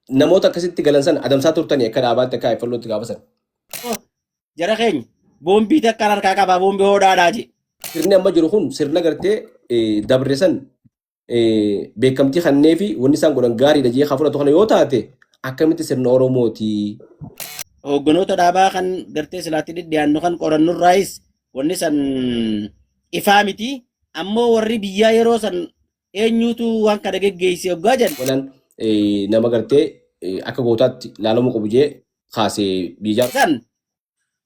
Namoota akkasitti galan sana adamsaa turtanii akka dhaabaatti akka IFLOtti gaafa sana. Jara keenya boombii takkaan harkaa qabaa boombii hoodhaadhaa jee. Sirni amma jiru kun sirna gartee dabre san beekamtii kannee fi wanni isaan godhan gaariidha jee kan fudhatu kana yoo taate akkamitti sirna Oromooti? Hoogganoota dhaabaa kan gartee silaatti dhidhiyaannu kan qorannurraayis wanni san ifaa miti. Ammoo warri biyyaa yeroo san eenyuutu waan kana geggeesse hoggaa jedhan. Walaan nama gartee akka gootaatti laalamuu qabu jee kaasee biyya. San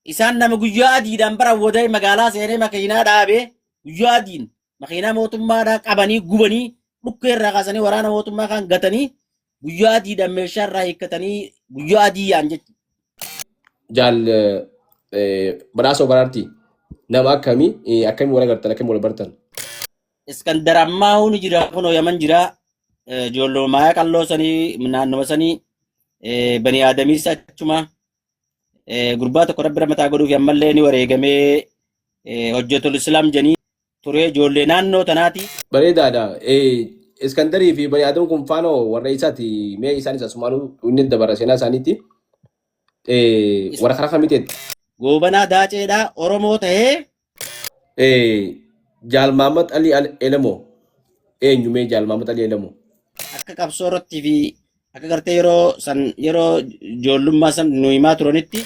isaan nama guyyaa adiidhaan bara waday magaalaa seenee makiinaa dhaabee guyyaa adiin makiinaa mootummaadhaa qabanii gubanii dhukkee irraa kaasanii waraana mootummaa kan gatanii guyyaa adiidhaan meeshaa irraa hiikkatanii guyyaa adii yaa'an jechuudha. Jaal Badhaasoo Baraartii nama akkamii akkamii wal agartan akkamii wal bartan? Iskandar ammaa ni jira kunoo Yaman jira ijoolloo maayaa qalloo sanii naannoma sanii bani aadamiis achuma gurbaa tokko rabbi ramataa godhuuf ammallee ni wareegamee hojjetul islaam janii turee ijoollee naannoo tanaati. Bareedaadha. Iskandarii fi Bani Aadam kun faanoo warra isaati. Mee isaanis asumaanuu inni dabara seenaa isaaniitti. Warra karaa kamiteetti. Goobanaa Daaceedhaa Oromoo tahee. Jaal Mahammad Ali Elemoo eenyu mee Jaal Mahammad Ali Elemoo? Akka qabsoo irratti fi akka gartee yeroo san yeroo ijoollummaa san nu himaa turanitti.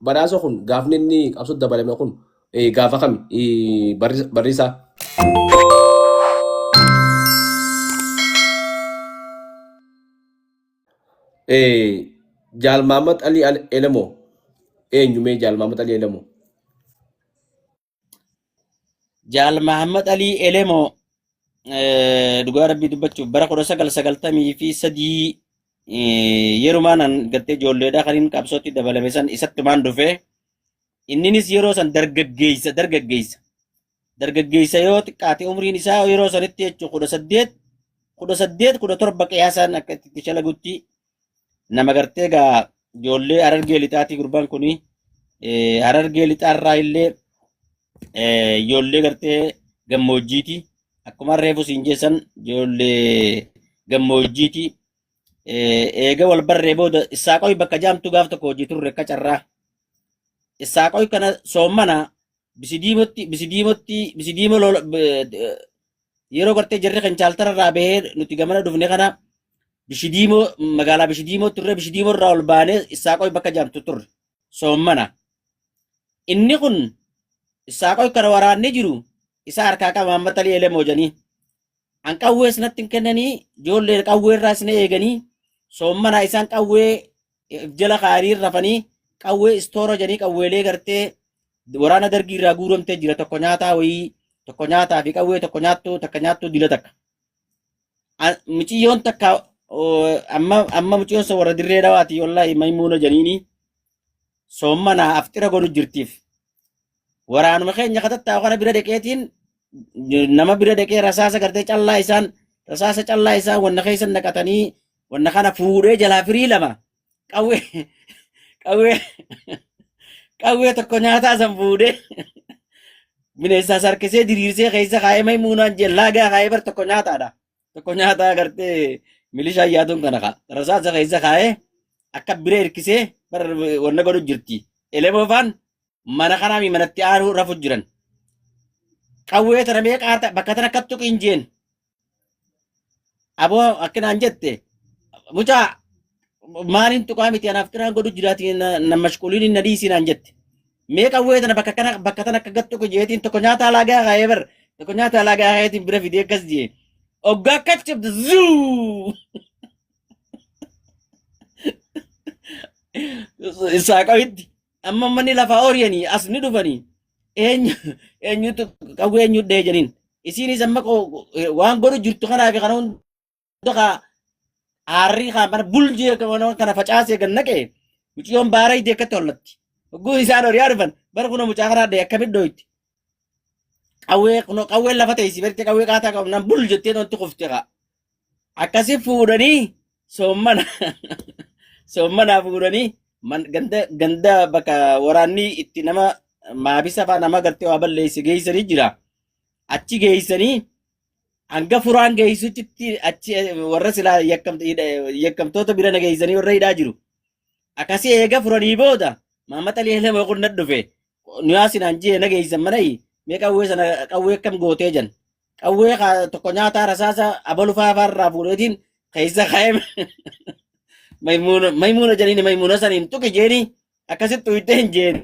Badhaasoo kun gaafni inni qabsoo dabalame kun gaafa kami barri isaa? Jaal Mahammad Ali Elemoo eenyu mee Jaal Mahammad Ali Elemoo? Jaal Mahammad Alii Elemoo dhugaa rabbii dubbachuuf bara 1993 yerumaan an gartee ijoolleedhaa kan inni qabsootti dabalame san isattumaan dhufe inninis yeroo san dargaggeessa dargaggeessa dargaggeessa yoo xiqqaate umriin isaa yeroo sanitti jechuun 18 18 17 qiyaasaan akka itti shalagutti nama gartee gaa ijoollee Harargee lixaatii gurbaan kuni Harargee lixaarraa illee ijoollee gartee gammoojjiiti akkuma reefu siin jeessan ijoollee gammoojjiiti eega wal barree booda Issaaqoy bakka jaamtu gaaf tokko hojii turre akka carraa Issaaqoy kana soommana bisidiimotti bisidiimotti bisidiimo yeroo gartee jarri kan chaaltara irraa bahee nuti gamana dhufne kana Bishidiimoo magaalaa Bishidiimoo turre Bishidiimoo irraa ol baanee Issaaqoy bakka jaamtu turre soommana. Inni kun Issaaqoy kana waraanni jiru isa harkaa qaba Mahammad Alii Elemoo jedhanii. An qawwees natti hin kennanii ijoollee qawwee irraas na eeganii soommana isaan qawwee jala kaa'anii rafanii qawwee istoora jedhanii qawweelee gartee waraana dargii irraa guuramtee jira tokko nyaataa wayii tokko nyaataa fi qawwee tokko nyaattuu takka nyaattuu dila takka. Muciyyoon takka amma amma muciyyoon sun warra dirree dhawaati wallahi maymuuna janiini soommana afxira godhu jirtiif. Waraanuma keenya katattaa'u kana bira dhaqeetiin nama bira dhaqee rasaasa gartee callaa isaan rasaasa callaa isaan wanna keessa naqatanii wanna kana fuudhee jalaa firii lama qawwee qawwee qawwee tokko nyaataa san fuudhee bineensaas harkisee diriirsee keessa kaa'ee maymuunaan jee laagaa kaa'ee bar tokko nyaataadha. Tokko nyaataa gartee milishaa yaaduun kana kaa rasaasa keessa kaa'ee akka bira hirkisee bar wanna godhu jirti. Elemoo faan mana kanaa mi manatti aanuu rafu jiran. Qawwee tana mee qaata bakka tana akka tuqiin jeen. Aboo akkanaan jette mucaa maaliin tuqaa miti anaaf xiraan godhu jiraati na mashquuliin na dhiisii naan jette. Mee qawwee tana bakka kana bakka tana akka gad tuqu jeetiin tokko nyaataa laagaa kaa'ee bar tokko nyaataa laagaa kaa'eetiin bira fidee akkas jee. Oggaa akkas jabde zuu. Isaa qabitti amma manni lafaa oriyanii as ni dhufanii eenyu eenyutu qawwee eenyu dhee jedhaniin isiinis amma waan godhu jirtu kanaa fi kana hunda kaa aarrii kaa mana buljee kana facaasee gad naqee mucayyoon baara idee akkatti hollatti hogguu isaan horiyaa dhufan bara kuna mucaa kanaa dhee akkamitti dhooyti qawwee kunoo qawween lafa teessi berte qawwee qaataa qabnaan bul jettee wanti kufte kaa akkasi fuudhanii soommana soommanaa fuudhanii ganda ganda bakka waraanni itti nama maabisa faa nama gartee waa balleesse geessanii jira achi geessanii Hanga furaan geessutti achi warra silaa yakkamtoota bira na geessanii warra hidhaa jiru. Akkasii eega furanii booda Maammat Alii Elemoo kun na dhufe. Nuyaa sinaan jee na geessan manayi mee qawwee sana qawwee akkam gootee jan. Qawwee tokko nyaataa rasaasa abalu faafaa irraa fuudheetiin keessa kaa'ee maymuuna janiini maymuuna saniin tuqi jeeni akkasitti tuyxee hin jeen.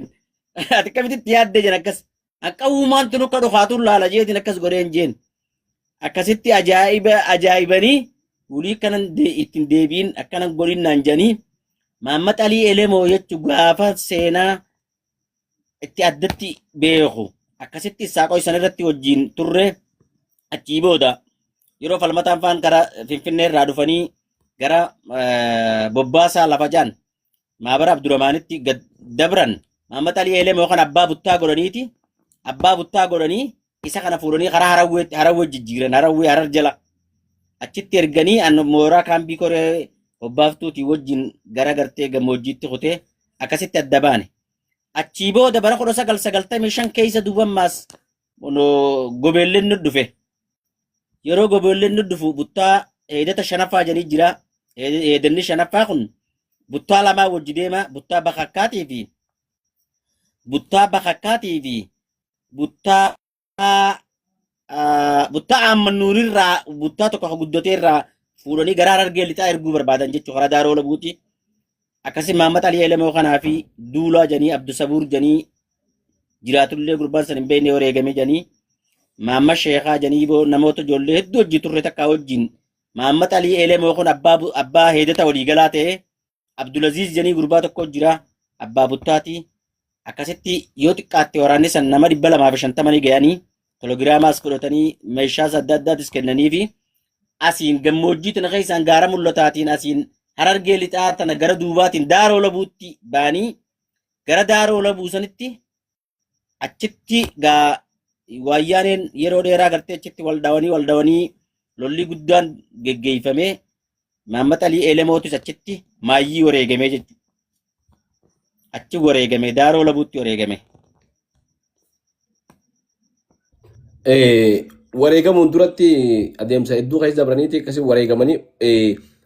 Ati akkamitti itti yaaddee jan akkas. Akka uumaan tun akka dhukaatuun laala jeetiin akkas godhee hin jeen. Akkasitti ajaa'iba ajaa'ibanii wulii kanan ittiin deebiin akkanan godhin naan jedhanii Maammat Alii Elemoo jechu gaafa seenaa itti addatti beeku. Akkasitti Issaaqoo isan irratti wajjin turre. Achii booda yeroo falmataan faan gara Finfinnee irraa dhufanii gara Bobbaasaa lafa jaan maabara Abdurrahmaanitti gad dabran Maammat Alii Elemoo kan abbaa buttaa godhaniiti abbaa buttaa godhanii isa kana fuudhanii karaa Harawweetti Harawwee jijjiiran Harawwee Harar jala achitti erganii an mooraa kaambii koree hobbaaftuutii wajjin gara gartee gammoojjiitti kutee akkasitti adda baane. Achii booda bara 1995 keessa duuba ammaas gobeelleen nu dhufe. Yeroo gobeelleen nu dhufu buttaa heedata shanaffaa jedhanii jira. Heedanni shanaffaa kun buttaa lamaa wajji deema. Buttaa bakakkaatii fi buttaa bakakkaatii fi buttaa buttaa aammannuurirraa buttaa tokko ka guddatee irraa fuudhanii gara Harargee lixaa erguu barbaadan jechuudha karaa Daaroo Labuuti. Akkasii Mahammad Alii Elemoo kanaa fi Duulaa janii Abdusabuur janii jiraatullee gurbaan san hin beekne wareegame janii Mahammad Sheekaa janii boo namoota ijoollee hedduu hojii turre takkaa wajjin Mahammad Alii Elemoo kun abbaa heedata waliigalaa ta'e Abdulaziz janii gurbaa tokko jira abbaa buttaati. Akkasitti yoo xiqqaatte waraanni san nama 250 ni gayanii telegiraamaas fudhatanii meeshaas adda addaatis kennaniifi asiin gammoojjii tana keessaan gaara mul'ataatiin asiin Harargee lixaa tana gara duubaatiin Daaroo Labuutti ba'anii gara Daaroo Labuu sanitti achitti gaa waayyaaneen yeroo dheeraa gartee achitti wal dhawanii wal dhawanii lolli guddaan geggeeffamee Maammat Alii Elemootis achitti maayyii wareegamee jechuudha. Achi wareegame Daaroo Labuutti wareegame. Wareegamuun duratti adeemsa hedduu keessa dabraniiti akkasii wareegamanii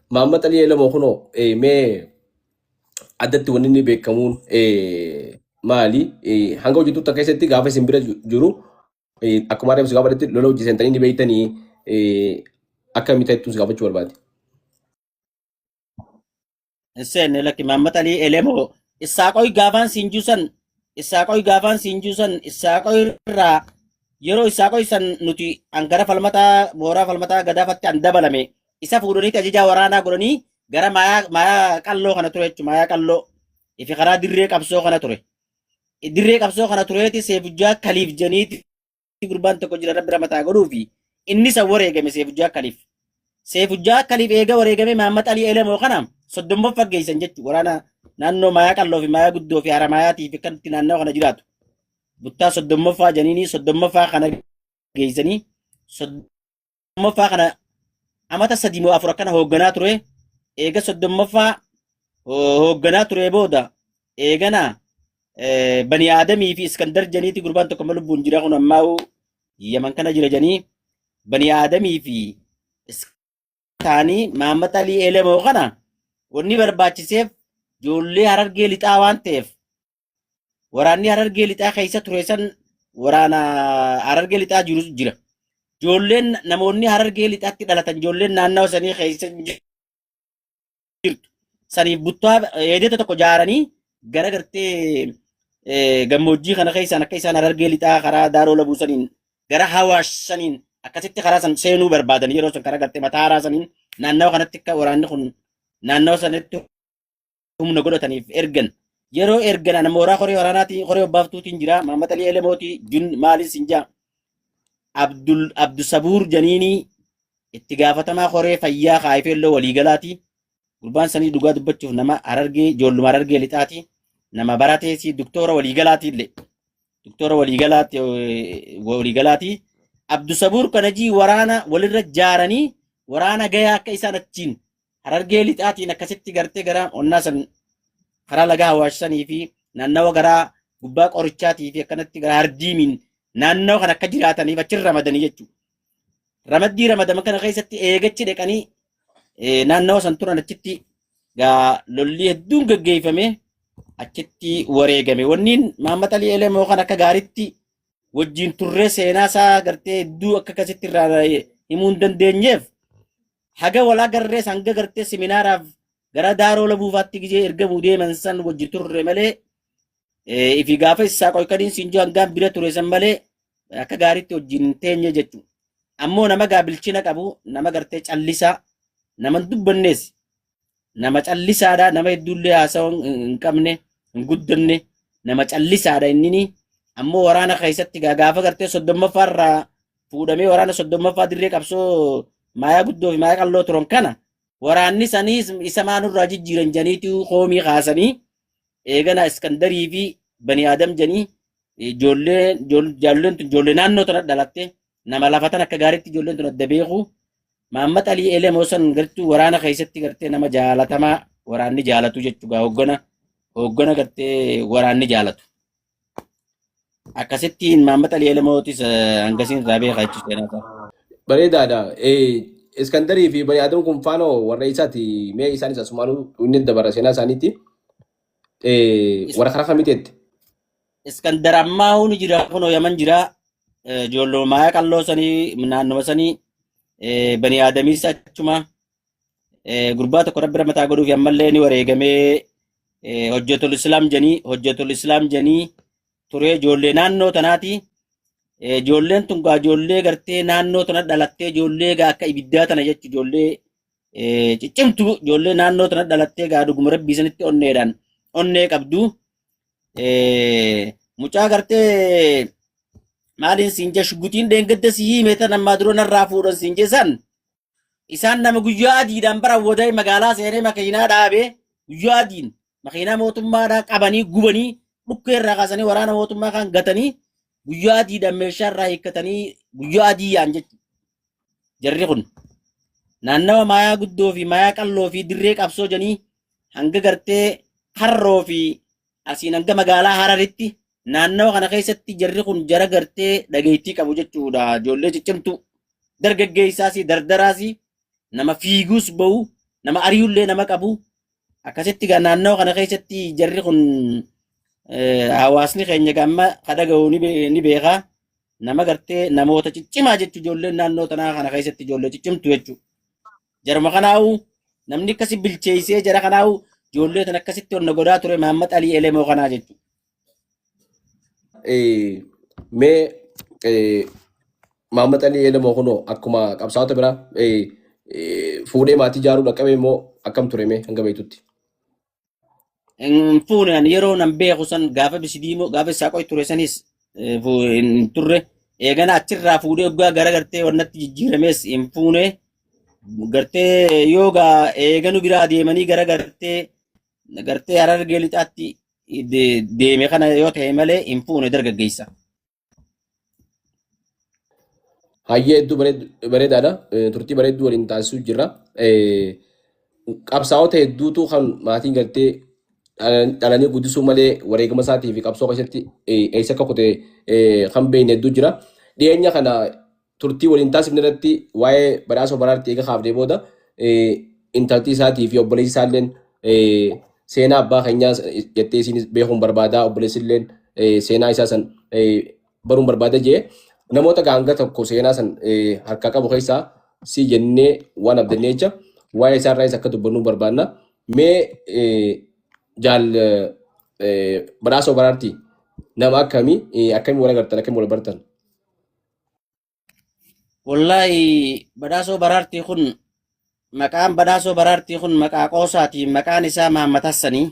Maammat Alii Elemoo kunoo mee addatti wanni inni beekamuun maali? Hanga hojii turtan keessatti gaafa isin bira jiru akkuma adeemsa gaafa lola hojii seentanii ni beektanii akka ta'ettu si gaafachuu barbaade. Hin seenne lakki Maammat Alii Elemoo Issaaqoy gaafaan siin juusan Issaaqoy gaafaan siin juusan Issaaqoy irraa yeroo Issaaqoy san nuti an gara falmataa mooraa falmataa gadaafatti an dabalame isa fuudhaniiti ajajaa waraanaa godhanii gara maayaa qalloo kana ture jechuudha maayaa qalloo ifi karaa dirree qabsoo kana ture dirree qabsoo kana tureeti seefujjaa kaliif janiiti gurbaan tokko jira rabbi ramataa godhuu fi inni san wareegame seefujjaa kaliif seefujjaa kaliif eega wareegame Maammat Alii Elemoo kana soddommaffaa geessan jechuudha waraana naannoo maayaa qalloo fi maayaa guddoo fi haramaayaatii fi kan itti naannoo kana jiraatu buttaa soddommaffaa janiinii soddommaffaa kana geessanii soddommaffaa kana amata 3 moo 4 akkana hoogganaa ture eega soddommaffaa hoogganaa ture booda eegana bani aadamii fi iskandar janiiti gurbaan tokko amma lubbuun jira kun ammaa'u yaman kana jira janii bani aadamii fi taanii Maammat Alii Elemoo kana wanni barbaachiseef ijoollee Harargee lixaa waan ta'eef waraanni Harargee lixaa keessa ture san waraana Harargee lixaa jirus jira. Ijoolleen namoonni Harargee lixaatti dhalatan ijoolleen naannawa sanii keessa jirtu. Saniif buttaa heedeta tokko jaaranii gara gartee gammoojjii kana keessaan akka isaan Harargee lixaa karaa Daaroo Labuu saniin gara Hawaash saniin akkasitti karaa san seenuu barbaadan yeroo san karaa gartee mataa haaraa saniin naannawa kanatti akka waraanni kun naannawa sanitti humna godhataniif ergan. Yeroo ergan ana mooraa koree waraanaatiin koree obbaaftuutiin jira. Maammat Alii Elemootii jun maaliin sin jaa. Abdul Abdusabuur Janiinii itti gaafatamaa koree fayyaa kaayifeelloo waliigalaati. Gurbaan sanii dhugaa dubbachuuf nama Harargee ijoolluma Harargee lixaati. Nama barateesi doktora waliigalaati illee. Doktora waliigalaati waliigalaati. Abdusabuur kanajii waraana walirra jaaranii waraana gayaa akka isaan achiin Harargee lixaatiin akkasitti gartee gara onnaa san karaa laga Hawaash sanii fi naannawa gara gubbaa qorichaatii fi akkanatti gara hardiimiin naannawa kan akka jiraataniif achi ramadanii jechuudha. Ramaddii ramadaman kana keessatti eegachi dhaqanii naannawa san turan achitti gaa lolli hedduun gaggeeffame achitti wareegame. Wanniin Mahammad Alii Elemoo kan akka gaaritti wajjin turree seenaa isaa gartee hedduu akka akkasitti irraa himuu hin dandeenyeef haga wal agarrees hanga gartee seminaaraaf gara Daaroo Labuufaatti gizee ergamuu deeman san wajji turre malee ifi gaafa isaa qoykaniin siin jiru hangaan bira ture san malee akka gaariitti wajjin hin teenye jechuudha. Ammoo nama gaa bilchina qabu, nama gartee callisaa, nama hin dubbannees, nama callisaadha, nama hedduullee haasawaa hin qabne, hin guddanne, nama callisaadha innini. Ammoo waraana keessatti gaa gaafa gartee 30ffaa irraa fuudhamee waraana 30ffaa dirree qabsoo maayaa guddoo fi maayaa qalloo turan kana waraanni saniis isa maanurraa jijjiiran janiitu koomii kaasanii eegana Iskandarii fi Bani Aadam janii ijoollee ijoolleen tun ijoollee naannoo tana dhalatte nama lafa tan akka gaariitti ijoolleen tun adda beeku. Mahammad Alii Elemoo san gartuu waraana keessatti gartee nama jaalatamaa waraanni jaalatu jechuudha hoggana gartee waraanni jaalatu. Akkasittiin Mahammad Alii Elemootis hangasiin irraa beeka jechuudha seenaa isaa. Bareedaadha. Iskandarii fi Bani Adam kun faanoo warra isaati. Mee isaanis asumaanuu inni dabarra seenaa isaaniitti. Warra karaa kamii teette? Iskandar ammaa ni jira kunoo Yaman jira. Ijoolloo maayaa qalloo sanii naannuma sanii Bani Adamiis achuma gurbaa tokko rabbi ramataa godhuuf ammallee ni wareegamee hojjetul Islaam janii hojjetul Islaam janii turee ijoollee naannoo tanaati. Ijoolleen tun gaa ijoollee gartee naannoo tana dhalattee ijoollee gaa akka ibiddaa tana jechu ijoollee ciccimtu ijoollee naannoo tana dhalattee gaa dhuguma rabbii sanitti onneedhaan onnee qabdu. Mucaa gartee maaliin siin jee shugutiin dheengadda si hime tan ammaa dura narraa fuudhan siin jee san isaan nama guyyaa adiidhaan bara waday magaalaa seenee makiinaa dhaabee guyyaa adiin makiinaa mootummaadhaa qabanii gubanii dhukkee irraa kaasanii waraana mootummaa kan gatanii guyyaa adiidhaan meeshaa irraa hiikkatanii guyyaa adii yaa'an jechuudha. Jarri kun naannawa maayaa guddoo fi maayaa qalloo fi dirree qabsoo jedhanii hanga gartee harroo fi asiin hanga magaalaa Hararitti naannawa kana keessatti jarri kun jara gartee dhageettii qabu jechuudha. Ijoollee ciccimtuu dargaggeessaas dardaraas nama fiiguus bahu nama ari'ullee nama qabu akkasitti gaa naannawa kana keessatti jarri kun hawaasni keenya gamma kadhaga'u ni beeka. Nama gartee namoota ciccimaa jechuun ijoolleen naannoo tanaa kana keessatti ijoollee ciccimtu jechuudha. Jaruma kanaa'u namni akkasi bilcheessee jara kanaa'u ijoollee tan akkasitti onna godhaa ture Mahammad Alii Elemoo kanaa jechuudha. Mee Mahammad Alii Elemoo kunoo akkuma qabsaa'ota biraa fuudhee maatii ijaaruu dhaqqabe immoo akkam ture mee hanga beektutti? Hin fuune ani yeroo nan beeku san gaafa bisidiimoo gaafa isaa qoy ture sanis hin turre eegana achirraa fuudhee waggaa gara gartee wannatti jijjiirames hin fuune gartee yoo gaa eeganu biraa deemanii gara gartee gartee Harargee lixaatti deeme kana yoo ta'e malee hin fuune dargaggeessa. Hayyee hedduu bareedaadha. Turtii bareedduu waliin taasisuu jirra. Qabsaa'ota hedduutu kan maatiin gartee dhalanii guddisuu malee wareegama isaatii fi qabsoo keessatti eessa akka kute kan beekne hedduu jira. Dhiyeenya kana turtii waliin taasifne irratti waa'ee badhaasa baraartii eega kaafnee booda intalti isaatii fi obboleessi isaalleen seenaa abbaa keenyaa jettee isiinis beekuun barbaadaa obboleessi illeen seenaa isaa san baruun barbaada jee namoota gaanga tokko seenaa san harkaa qabu keessaa si jennee waan abdannee jecha waa'ee isaa irraayis akka dubbannu barbaanna. Mee jaal badhaasoo baraartii nama akkamii akkamii wal agartan akkamii wal bartan? Wallaahi badhaasoo baraartii kun maqaan badhaasoo baraartii kun maqaa qoosaati maqaan isaa Mahammad Hassanii.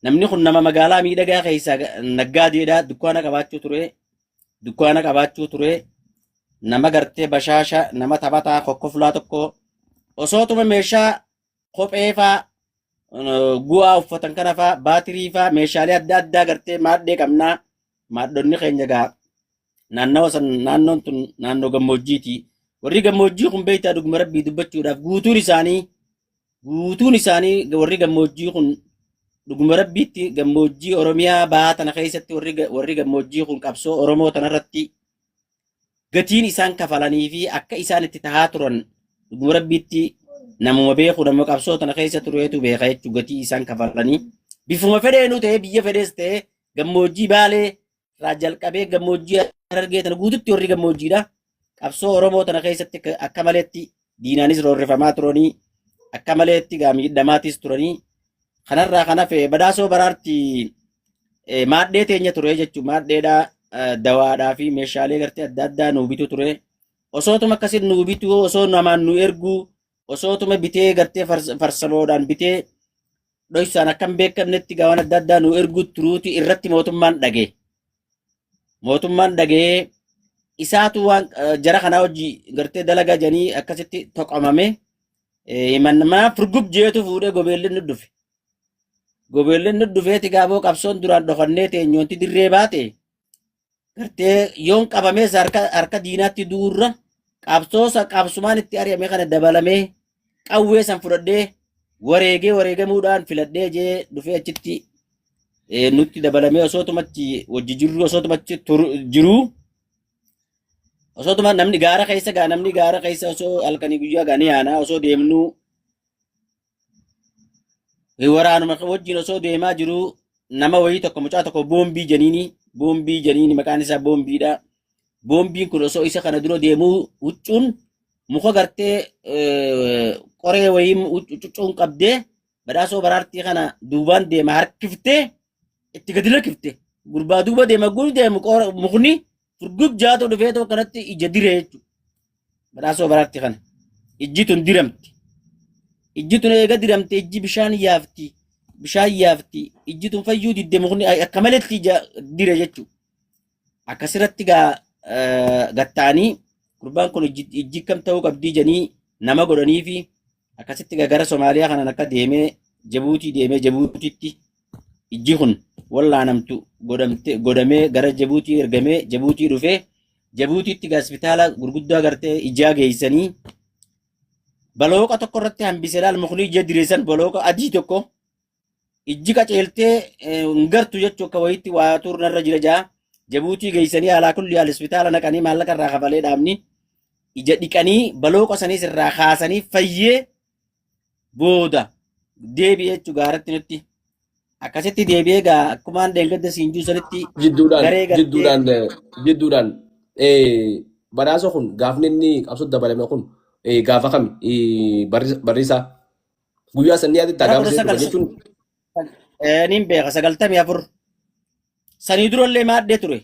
Namni kun nama magaalaa miidhagaa keessaa naggaadeedha dukkaana qabaachuu ture dukkaana qabaachuu ture nama gartee bashaasha nama taphataa kokkoflaa tokko osootuma meeshaa kophee faa gu'aa uffatan kana faa baatirii faa meeshaalee adda addaa gartee maadhee qabnaa maadhonni keenya gaa naannawa san naannoon tun naannoo gammoojjiiti warri gammoojjii kun beektaa dhuguma rabbii dubbachuudhaaf guutuun isaanii warri gammoojjii kun dhuguma rabbiitti gammoojjii oromiyaa bahaa tana keessatti warri gammoojjii kun qabsoo oromoo tanarratti Gatiin isaan kafalanii fi akka isaan itti tahaa turan dhuguma rabbiitti namuma beeku nama qabsoo tana keessa tureetu beeka jechuun gatii isaan kafalanii bifuma fedheenuu ta'ee biyya fedhees ta'ee gammoojjii Baalee irraa jalqabee gammoojjii Harargee tana guututti warri gammoojjiidha. Qabsoo Oromoo tana keessatti akka maleetti diinaanis roorrifamaa turanii akka maleetti gaa miidhamaatis turanii kanarraa kan hafe badhaasoo baraarti maadhee teenya ture jechuun maadheedhaa dawaadhaa fi meeshaalee gartee adda addaa nuu bitu ture. Osootuma akkasiin nuu bitu osoo namaan nu erguu osootuma bitee gartee farsamoodhaan bitee dhoysaan akka hin beekamnetti gaawwan adda addaa nuu erguu turuuti irratti mootummaan dhagee. Mootummaan dhagee isaatu waan jara kanaa hojii gartee dalagaa jedhanii akkasitti toqamame himannaa furgub jeetu fuudhee gobeelli nu dhufe. Gobeelli nu dhufeeti gaaboo qabsoon duraan dhokannee teenyoonti dirree baate gartee yoon qabamees harka harka diinaatti duurra qabsoosa qabsumaan itti ari'ame kana dabalamee qawwee san fudhadhee wareegee wareegamuudhaan filadhee jee dhufee achitti nutti dabalamee osootumatti wajji jirru osootumatti jiruu osootuma namni gaara keessa gaa namni gaara keessa osoo halkanii guyyaa gaa ni yaana osoo deemnuu waraanuma wajjin osoo deemaa jiruu nama wayii tokko mucaa tokko boombii janiini boombii janiini maqaan isaa boombiidha. Boombiin kun osoo isa kana dura deemuu huccuun muka gartee qoree wayii huccuun qabdee badhaasoo baraartii kana duubaan deema harkiftee itti gadi lakkifte. Gurbaa duuba deema guun deemu mukni furgug jaatu dhufee tokko kanatti ija diree jechuudha. Badhaasoo baraartii kana. Ijji tun diramti. Ijji tun eega diramte ijji bishaan yaafti. Bishaan yaafti. Ijji tun fayyuu didde mukni akka maletti ija dire jechuudha. Akkasirratti gaa gatta'anii gurbaan kun ijji kam ta'uu qabdii jedhanii nama godhanii fi akkasitti gaa gara Somaaliyaa kanaan akka deemee Jabuutii deemee Jabuutiitti ijji kun wallaanamtu godhamte godhamee gara Jabuutii ergamee Jabuutii dhufee Jabuutiitti gaa hospitaala gurguddaa gartee ijaa geessanii balooqa tokko irratti hambise laal mukni ija direessan balooqa adii tokko ijji qaceeltee hin gartu jechuu akka wayiitti waa tuurnarra jira jaa Jabuutii geessanii alaa kulli haal hospitaala naqanii maallaqa irraa kafalee dhaabni ija dhiqanii balooqa saniis irraa kaasanii fayyee booda deebi'ee jechuu gaaratti nutti akkasitti deebi'ee gaa akkumaan dheengadda siin jiru sanitti Jidduudhaan garee gartee jidduudhaan jidduudhaan badhaasa kun gaafni inni qabsoo dabalame kun gaafa kami barri isaa guyyaa san ni yaadatta bara gaafa kudha isin dhufa sagal jechuun niin beeka 94 sanii durallee maaddee ture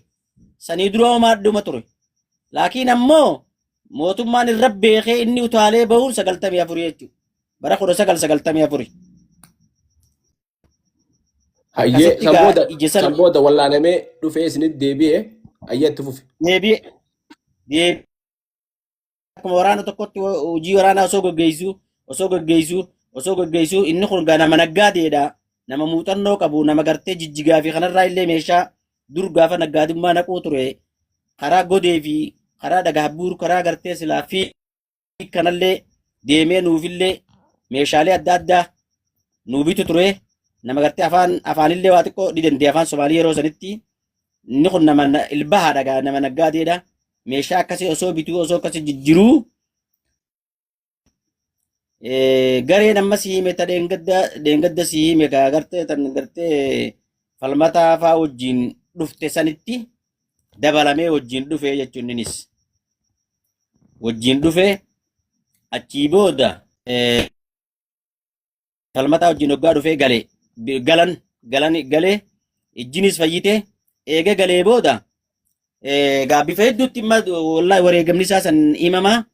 sanii dura maadhuma ture laakiin ammoo mootummaan irra beekee inni utaalee bahuun 94 jechuudha bara 1994 hayyee akkasitti san gaa booda ija san san booda wallaanamee dhufee isinitti deebi'e hayyee itti fufi. deebi'e deebi'e akkuma waraana tokkotti hojii waraanaa osoo gaggeessuu osoo gaggeessuu osoo gaggeessuu inni kun gaa nama naggaadeedha nama muuxannoo qabu nama gartee jijjigaa fi kanarraa illee meeshaa dur gaafa naggaadummaa naquu ture karaa godee fi karaa dhagaabbuur karaa gartee silaa fi kanallee deemee nuufillee meeshaalee adda addaa nuu bitu ture nama gartee afaan afaanillee waa xiqqoo ni danda'e afaan Somaalii yeroo sanitti inni kun nama ilbahaadha gaa nama naggaadeedha meeshaa akkasii osoo bituu osoo akkasii jijjiruu gareen amma si hime ta dheengadda dheengadda si hime gaa gartee tan gartee falmataa faa wajjin dhufte sanitti dabalamee wajjin dhufe jechuun innis wajjin dhufe achii booda falmataa wajjin hoggaa dhufee gale galan galan galee ijjinis fayyite eega galee booda gaa bifa hedduutti imma wallahi wareegamni isaa san himamaa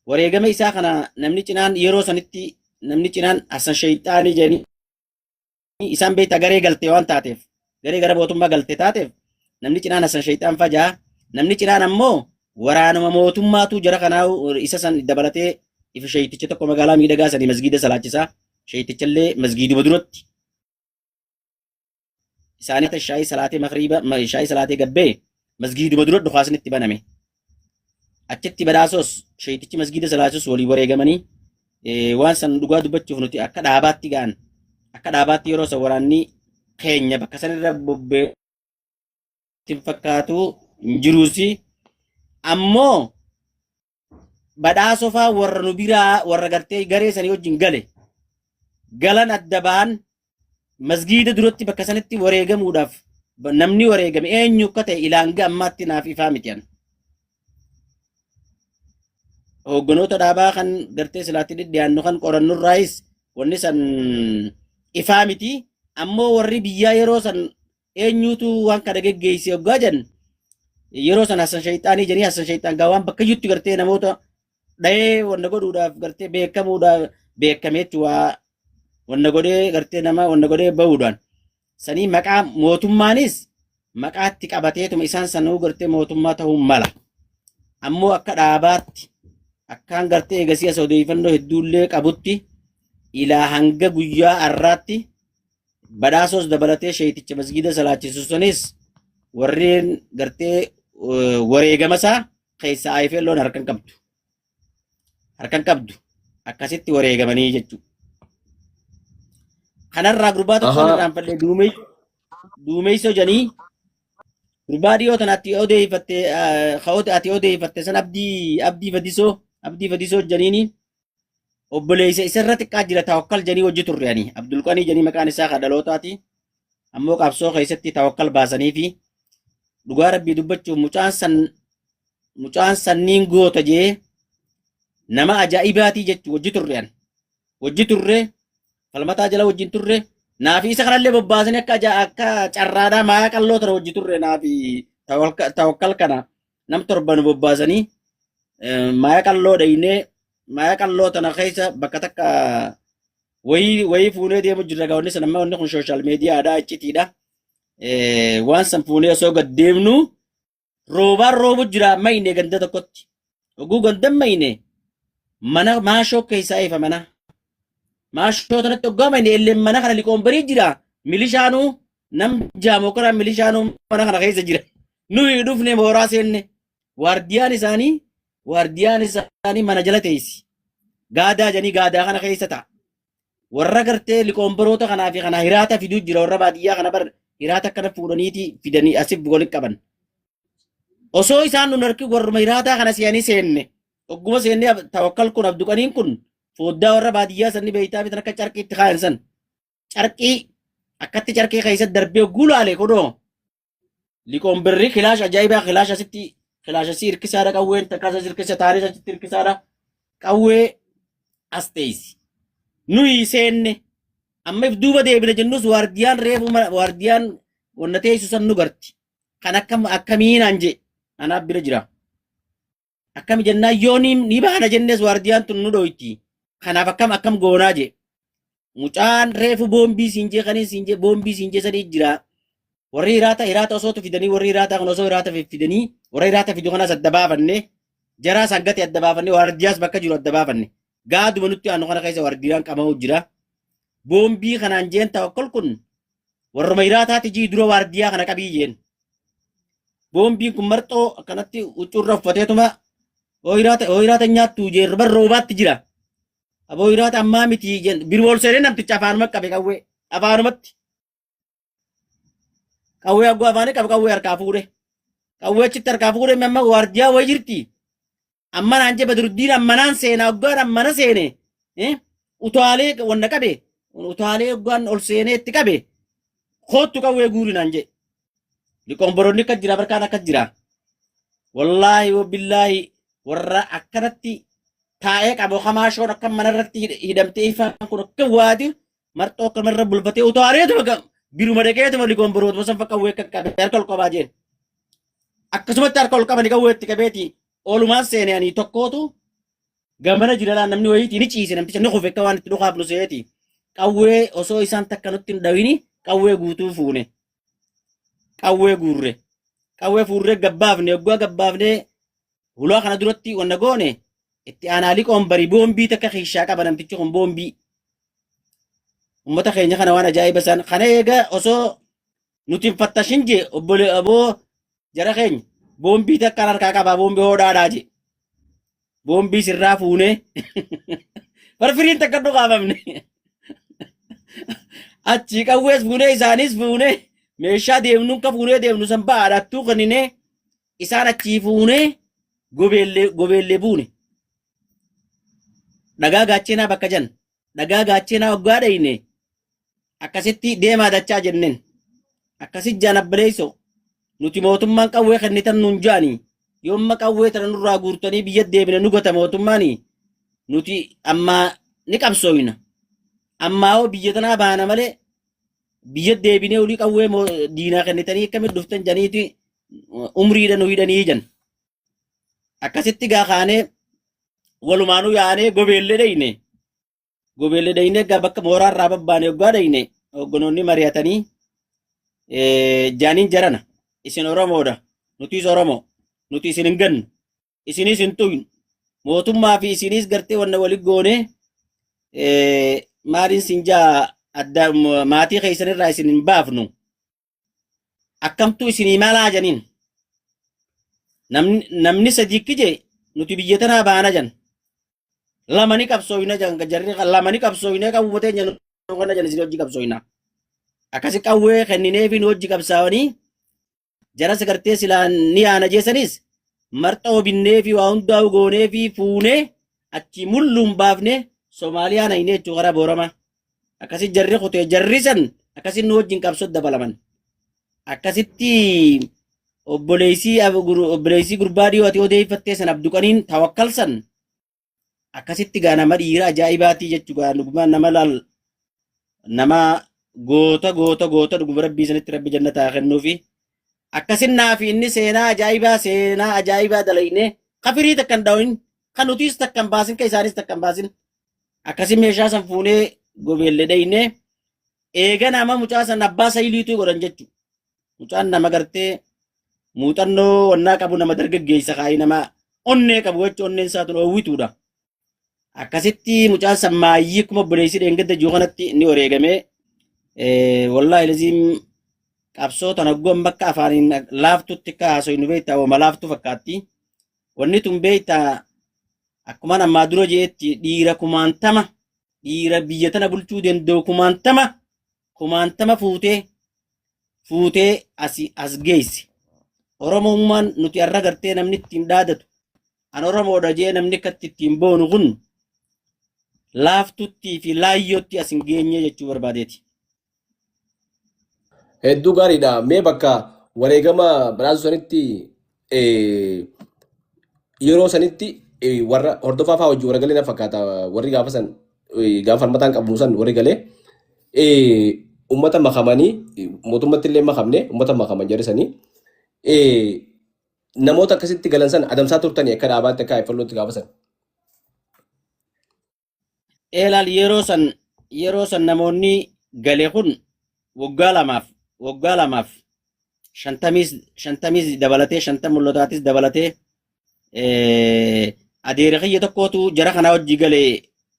wareegama isaa kana namni cinaan yeroo sanitti namni cinaan Hassan Shayxaanii jedhanii isaan beektaa garee galte waan taateef garee gara mootummaa galte taateef namni cinaan Hassan Shayxaan fajaa namni cinaan ammoo waraanuma mootummaatu jara kanaa isa san dabalatee ifa shayticha tokko magaalaa miidhagaa sanii masgiida salaachisaa shaytichallee masgiiduma duratti isaanii shaayii salaatee makriiba shaayii salaatee gabbee masgiiduma dura dhukaasni itti baname. Achitti badhaasos sheeytichi masgiida salaasus walii wareegamanii waan san dhugaa dubbachuuf nuti akka dhaabaatti ga'an akka dhaabaatti yeroo san waraanni keenya bakka sanirra bobbee hin fakkaatu hin jiruusi. Ammoo badhaasoo faa warra nu biraa warra gartee garee sanii wajjin gale galan adda ba'an masgiida duratti bakka sanitti wareegamuudhaaf namni wareegame eenyu akka ta'e ilaa hanga ammaatti naaf ifaa miti an. Hoogganoota dhaabaa kan gartee silaatti dhidhiyaannu kan qorannurraayis wanni san ifaa miti. Ammoo warri biyyaa yeroo san eenyuutu waan kana geggeesse hoggaa jennu yeroo san Hassan Shayxaanii jedhanii Hassan Shayxaan gaa waan bakka iyyutti gartee namoota dhahee wanna godhuudhaaf gartee beekamuudhaaf beekameetti waa wanna godhee gartee nama wanna godhee bahuudhaan sanii maqaa mootummaanis maqaatti qabateetuma isaan sanuu gartee mootummaa ta'uu mala. Ammoo akka dhaabaatti akkaan gartee eegasii as odeeffannoo hedduullee qabutti ilaa hanga guyyaa har'aatti badhaasoos dabalatee sheeyticha masgiida salaachisu sunis warreen gartee wareegama isaa keessaa IFLOon harka hin qabdu. Harka hin qabdu. Akkasitti wareegamanii jechuudha. Kanarraa gurbaa tokkoon irraanfadhe duumeessoo jedhanii gurbaa dhiyoo tana ati odeeffatte ati odeeffatte san abdii fadisoo jedhaniini obboleessa isarra xiqqaa jira tawakkal jedhanii hojii turre ani Abdulqanii jedhanii maqaan isaa kan dhalootaati ammoo qabsoo keessatti tawakkal baasanii fi dhugaa rabbii dubbachuuf mucaan sanniin goota jee nama ajaa'ibaatii jechuu hojii turre ani hojii turre falmataa jala wajjin turre naafi isa kanallee bobbaasanii akka akka carraadhaa maayaa qalloo tana hojii turre naafi tawakkal kana nam torba nu bobbaasanii maayaa qalloo dhaynee maayaa qalloo tana keessa bakka takka wayii wayii fuunee deemu jirra gaa wanni sana amma wanni kun sooshaal miidiyaadha iccitiidha. Waan san fuunee osoo gad deemnu roobaan roobu jira mayne ganda tokkotti. Oguu ganda mayne mana maashoo keessaa ifa mana. Maashoo tanatti oggaa mayne illee mana kana liqoon barii jira. Milishaanuu nam jaamoo karaa milishaanuu mana kana keessa jira. Nuyi dhufne mooraa seenne. Waardiyaan isaanii waardiyaan isaanii mana jala teessi. Gaadaa jedhanii gaadaa kana keessa ta'a. Warra gartee liqoonbaroota kanaa fi kana hiraata fiduu jira warra baadiyyaa kana bar hiraata akkana fuudhaniiti fidanii asif walitti qaban. Osoo isaan nun harki warruma hiraataa kana si'anii seenne ogguma seennee tawakkal kun abduqaniin kun fooddaa warra baadiyyaa sanni beeytaa bitan akka carqiitti kaayan san carqii akkatti carqii keessatti darbee gulaale kunoo Liqoon birrii kilaash ajaa'ibaa kilaash asitti kilaash asii hirkisaadha qawween takka asii hirkisa taanis achitti hirkisaadha qawwee as teessi. Nuyi seenne amma if duuba deebina jennus waardiyaan reefu waardiyaan wanna teessu san nu garti. Kan akkam akkamiinaan jee anaaf bira jira. Akkami jennaan yoo ni baana jennes waardiyaan tun nu dhoyti. Kanaaf akkam akkam goonaa jee. Mucaan reefu boombii siin jee kaniin siin jee boombii siin jee sanii jira. Warri hiraata hiraata osootu fidanii warri hiraataa kun osoo hiraata fidanii warra hiraata fidu kanas adda baafanne jaraa san gate adda baafanne waardiyaas bakka jiru adda baafanne. Gaaduma nutti aanu kana keessa waardiyaan qama'u jira. Boombii kanaan jeen tawakkol kun warruma hiraataati jii dura waardiyaa kana qabii jeen. Boombiin kun marxoo akkanatti huccuurra uffateetuma hooyiraata nyaattu jeerba roobaatti jira. Aboo hiraata ammaa miti jeen biroo ol seenee namticha afaanuma qabe qawwee afaanumatti. Qawwee aggoo afaanii qabe qawwee harkaa fuudhe. Qawwee achitti harkaa fuudhe amma waardiyaa wayii jirti. Amma naan jee Badruddiin ammanaan seena hoggaan ammana seene utaalee wanna qabe utaalee hoggaan ol seenee itti qabe koottu qawwee guuri naan jee. Liqoonboroonni akka jira barkaan akka jira. Wallaahi wabillaahi warra akkanatti taa'ee qabu hamaashoon akka manarratti hidhamtee ifaan kun akka waati marxoo akka manarra bulfatee utaaleetuma biruma dhaqeetuma liqoonborootuma san qawwee akka qabe harka ol qabaa jeen. Akkasumatti harka ol qabani qawwee itti qabeeti oolumaan seene ani tokkootu gamana jira laan namni wayiiti ni ciise namticha ni kufe akka waan itti dhukaaf nu seeti. Qawwee osoo isaan takka nutti hin dhawini qawwee guutuu fuune. Qawwee guurre. Qawwee fuurree gabbaafne oggaa gabbaafnee hulaa kana duratti wanna goone itti aanaa liqoon barii boombii takka kiishaa qaba namtichi kun boombii. Uummata keenya kana waan ajaa'iba isaan kana eega osoo nuti hin fattashin jee obbole aboo jara keenya boombii takkaan harkaa qabaa boombii hoodhaadhaa jee boombii sirraa fuunee farfiriin takka dhukaafamne achii qawwees fuunee isaanis fuunee meeshaa deemnuun ka fuunee deemnu san ba'aadhattuu kenninee isaan achii fuunee Gobeellee gobeellee buune. Dhagaa gaacheenaa bakka jan. Dhagaa gaacheenaa hoggaa dhayne akkasitti deemaa dachaa jenneen. Akkasitti jaan abbaleessoo nuti mootummaan qawwee kennitan nuun jaani yoomma qawwee tana nurraa guurtanii biyya deebine nu gata mootummaani nuti ammaa ni qabsooyna. Ammaa hoo biyya tanaa baana malee biyya deebinee olii qawwee diinaa kennitanii akkamitti dhuftan janiiti umriidha nu hidhanii jan. Akkasitti gaa kaanee walumaanuu yaanee gobeellee dhayne. Gobeellee dhayne gaa bakka mooraa irraa babbaane hoggaa dhayne hogganoonni mari'atanii jaaniin jarana isin Oromoodha nutis Oromoo nuti isin hin gannu isinis hin tuynu mootummaa fi isinis gartee wanna wali goone maaliin sin jaa adda maatii keessanirraa isin hin baafnu akkamtu isinii malaa janiin namni sadii kije nuti biyya tanaa baana jan lama ni qabsooyna jan jarri lama ni qabsooyna qawwuma teenya nu kana jan isin hojii qabsooyna akkasi qawwee kennineefi nu hojii qabsaawanii jaras gartee silaa ni yaana jeessanis marxoo binneefi waa hundaa gooneefi fuunee achii mulluun baafne Somaaliyaa naynee jechuu karaa Booramaa. Akkasi jarri kutee jarri san akkasi nu wajjin qabsoo dabalaman. Akkasitti obboleessii obboleessii gurbaa dhiyoo ati odeeffattee san Abduqaniin tawakkal san akkasitti gaa nama dhiira ajaa'ibaatii jechuu gaa dhuguma nama laal nama goota goota goota dhuguma rabbii sanitti rabbi jannataa kennuufi akkasin naafi inni seenaa ajaa'ibaa seenaa ajaa'ibaa dalaynee kafirii takka hin dhawin kan nutiis takka hin baasin kan isaanis takka hin baasin akkasi meeshaa san fuunee gobeelle dhaynee eega nama mucaa san abbaa sayiliituu godhan jechu mucaan nama gartee muuxannoo wannaa qabu nama dargaggeessa kaayii nama onnee qabu jechuun onneen isaa tun oowwituudha. Akkasitti mucaan san maayyii akkuma obboleessi dheengadda jiru kanatti ni wareegame. Wallaahi laziim qabsoo tana gom bakka afaaniin laaftutti akka haasofnu beektaa wama laaftu fakkaatti. Wanni tun beektaa akkuma ammaa dura jeetti dhiira kumaantama dhiira biyya tana bulchuu danda'u kumaantama kumaantama fuutee fuutee asi as geessi. Oromummaan nuti har'a gartee namni ittiin dhaadatu an Oromoodha jee namni akkatti ittiin boonu kun laaftuttii fi laayyootti as hin geenye jechuu barbaadeeti. Hedduu gaariidha. Mee bakka wareegama badhaasuu sanitti yeroo sanitti warra hordofaa fa'aa wajjin warra galee na fakkaata warri gaafa san gaafa falmataan qabnu san warri galee ummata makamanii mootummatti illee makamne ummata makaman jarri sanii namoota akkasitti galan san adamsaa turtanii akka dhaabaatti akka iffallootti gaafa san. Eelaal yeroo san namoonni gale kun waggaa 2f shantamiis dabalatee 50 mul'ataatis dabalatee adeera kiyya tokkootu jara kanaa hojii gale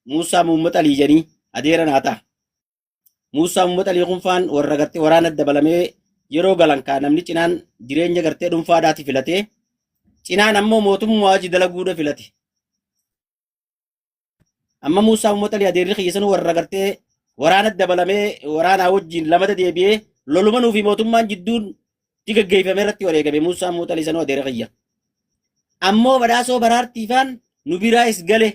Muusaa Muhammad Alii jedhanii adeera naa ta'a. Muusaa Muhammad Alii kun faan warra gartee waraana dabalamee yeroo galan kaa namni cinaan jireenya gartee dhuunfaadhaati filatee cinaan ammoo mootummaa hojii dalaguudha filate. Amma Muusaa Muhammad Alii adeerri kiyya sanuu warra gartee waraana dabalamee waraanaa wajjin lamata deebi'ee lolumanuu fi mootummaan jidduun itti gaggeeffame irratti wareegame Muusaa Muhammad Alii sanuu adeera kiyya. Ammoo badhaasoo baraartiifaan nu biraayis gale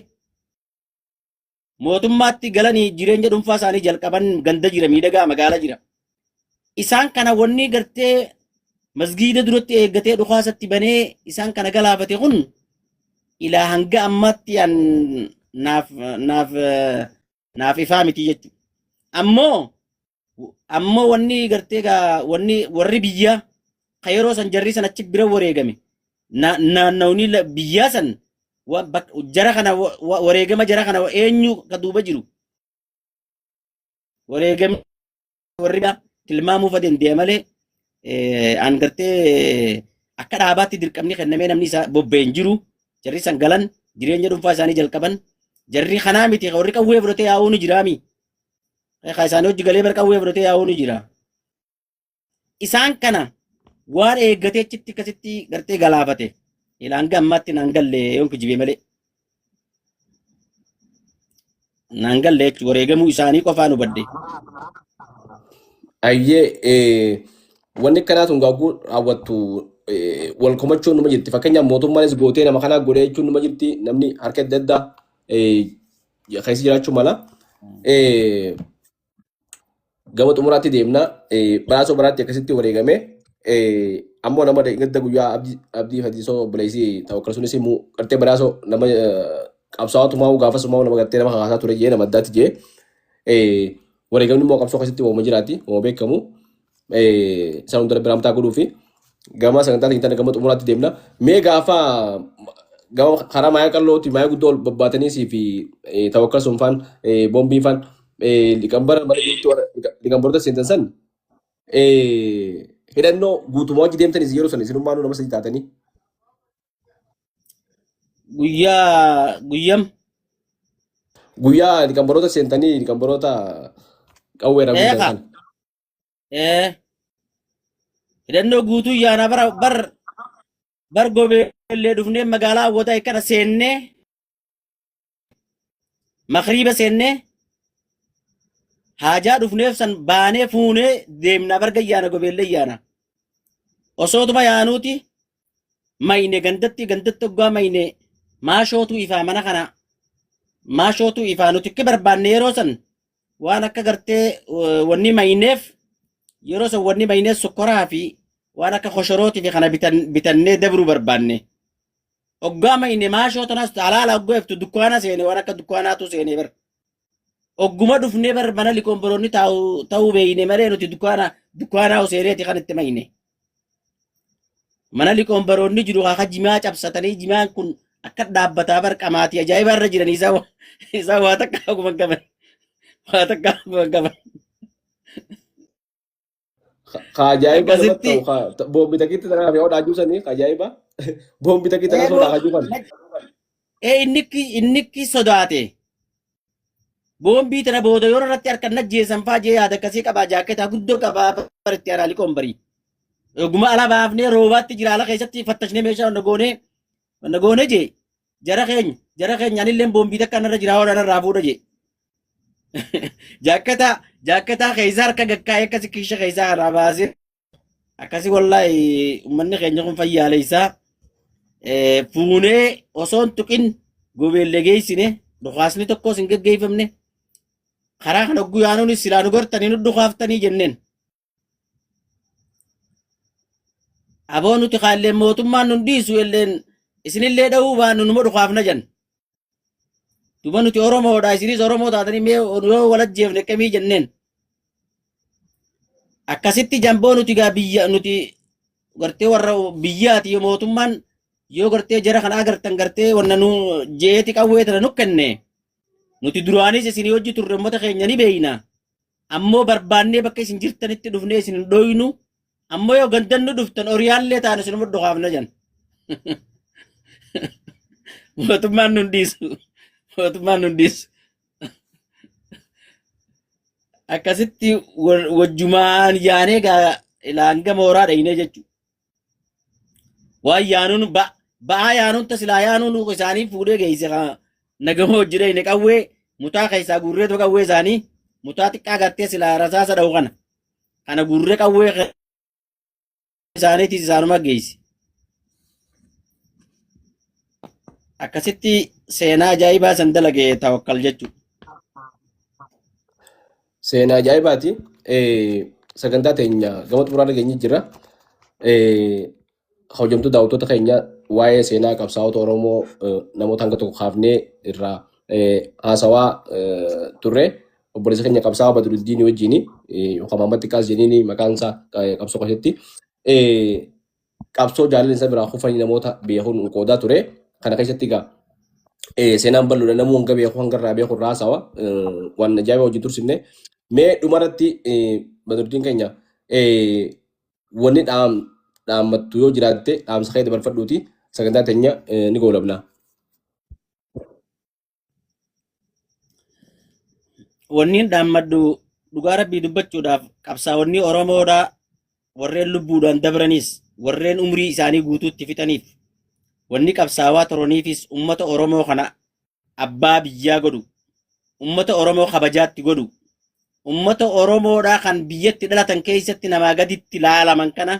mootummaatti galanii jireenya dhuunfaa isaanii jalqaban ganda jira miidhagaa magaalaa jira. Isaan kana wanni gartee masgiida duratti eeggatee dhukaasatti banee isaan kana galaafate kun ilaa hanga ammaatti an naaf naaf naaf ifaa miti jechuudha. Ammoo wanni gartee gaa wanni warri biyyaa ka yeroo san jarri san achi bira wareegame naannawni biyyaa san jara kana wareegama jara kana eenyu ka duuba jiru wareegamni warri biraa tilmaamuuf dandeenya malee an gartee akka dhaabaatti dirqamni kennamee namni isaa bobba'e hin jiru. Jarri san galan jireenya dhuunfaa isaanii jalqaban. Jarri kanaa miti warri qawwee fudhatee yaa'uu ni jiraami. Ka isaanii hojii galee bar qawwee fudhatee yaa'uu ni jira. Isaan kana waan eeggatee achitti akkasitti gartee galaafate. Ilaa hanga ammaatti naan galle yoon kijibee malee. Naan galle jechuun wareegamuu isaanii qofaan hubadhe. Ayyee wanni akkanaa tun gaaguu raawwattu wal komachuun numa jirti. Fakkeenyaaf mootummaanis gootee nama kanaa godhee jechuun numa jirti. Namni harka adda addaa keessa jiraachuu mala. Gama xumuraatti deemna. Badhaasoo baraatti akkasitti wareegame. Ammoo nama gadda guyyaa Abdii Fadisoo obboleessi Tawakkal sunis immoo gartee badhaasoo nama qabsaa'aa tumaa'uu gaafas tumaa'uu nama gartee nama kakaasaa ture jee nama addaatti jee. Wareegamni immoo qabsoo keessatti waama jiraati waama beekamu. Isaan hunda rabbi rahmataa godhuu fi gama sagantaa keenya gama xumuraatti deemna. Mee gaafa gama karaa maayaa qal'ooti maayaa guddoo ol babbaatanii sii fi Tawakkal sun faan boombii faan liqambara mana jirutti warra liqambaroota seentan san hidhannoo guutumaa hojii deemtanis yeroo san isinummaanuu nama sadii taatanii. Guyyaa guyyam. Guyyaa liqambaroota seentanii liqambaroota qawweerraa guutan Eeqa. san. Hidhannoo guutuu yaana bara bar bar gobeellee dhufnee magaalaa hawwataa kana seennee makriiba seennee haajaa dhufneef san baanee fuunee deemnaa barga yaana gobeellee yaana. Osootuma yaanuuti mayne gandatti gandatti oggaa mayne maashootu ifaa mana kana maashootu ifaa nuti akka barbaanne yeroo san waan akka gartee wanni mayneef yeroo san wanni mayneef sukkaraa fi waan akka koshorootii fi kana bitannee dabruu barbaanne. Oggaa mayne maashoo tanas alaala oggoo iftu dukkaana seene waan akka dukkaanaatu seene bar. Ogguma dhufnee bar mana likoonboroonni ta'uu beeyne malee nuti dukkaanaa seeneeti kan itti mayne. Mana likoonboroonni jiru akka jimaa cabsatanii jimaan kun akka dhaabbataa bar qamaatii ajaa'iba irra jiran isaa waa takka akkuma hin qaban. Waa takka akkuma hin qaban. Ka ajaa'iba namatti Akkasitti ta'u ka boombi takkitti tanaaf yoo dhaajuu sanii ka ajaa'iba boombi takkitti tana soo dhaajuu kan. Inni sodaate. Boombii tana booda yoo irratti harkan najjeessan faa jee yaada akkasii qabaa jaakketaa guddoo qabaa baritti aanaa liqoon barii. Oguma ala baafnee roobaatti jira ala keessatti fattashnee meeshaa hunda goonee jee jara keenya anillee boombii takka narra jira hodhan irraa fuudha jee. Jaakketaa keessaa harka gakkaa'ee akkasi kiisha keessaa kanaa baasee akkasi wallaahi uummanni keenya kun fayyaale isaa fuunee osoo hin tuqin gobeellee geessine dhukaasni tokkos hin geggeeffamne karaa kana hogguu yaanuunis silaa nu gortanii nu dhukaaftanii jenneen. Aboo nuti kaallee mootummaan nun dhiisu illeen isinillee dha'uu baannu numa dhukaafna jenna. Duba nuti Oromoodha isinis Oromoo taatanii mee yoo wal ajjeefne akkamii jenneen. Akkasitti jamboo nuti gaa biyya nuti gartee warra biyyaati mootummaan yoo gartee jara kana agartan gartee wanna nu jeeti qawwee tana nu kenne nuti duraanis isinii hojii turre uummata keenya ni beeyna. Ammoo barbaannee bakka isin jirtanitti dhufnee isin hin dhoynu. Ammoo yoo gandan nu dhuftan oriyaallee taane isinuma dhukaafna jan. Mootummaan nun dhiisu. Mootummaan nun dhiisu. Akkasitti wajjumaan yaanee gaa hanga mooraa dhaynee jechuudha. Waan yaanuun ba'aa yaanuun tasilaa yaanuun isaanii fuudhee geesse nagama hojii dhayne qawwee mutaa keessaa guurreetu qawwee isaanii mutaa xiqqaa gartee silaa rasaasa dha'u kana. Kana guurree qawwee isaaniitis isaanuma geesse. Akkasitti seenaa ajaa'ibaa san dalage Tawakkal jechuudha. Seenaa ajaa'ibaati. Sagantaa teenya gama xumuraa dhageenye jira. Hojjamtuu daawwattoota keenya waa'ee seenaa qabsaa'ota Oromoo namoota hanga tokko kaafnee irraa haasawaa turre. Obboleessa keenya qabsaa'aa Badruddiin wajjin yookaan Mahammad Xiqqaas jedhanii maqaan isaa qabsoo keessatti qabsoo jaalala isa biraa kufanii namoota beekuun qoodaa ture. Kana keessatti egaa seenaan bal'oodha namuu hanga beeku hanga irraa beeku irraa haasawa waan ajaa'iba wajjin tursinne. Mee dhumarratti Badruddiin keenya wanni dhaammattu yoo jiraatte dhaamsa kee dabarfadhuuti sagantaa teenya ni goolabna. Wanni dhaammadhu dhugaa rabbii dubbachuudhaaf qabsaa'onni Oromoodhaa warreen lubbuudhaan dabranis warreen umrii isaanii guutuutti fixaniif wanni qabsaawaa turaniifis ummata Oromoo kana abbaa biyyaa godhu ummata Oromoo kabajaatti godhu ummata Oromoodhaa kan biyyatti dhalatan keessatti namaa gaditti laalaman kana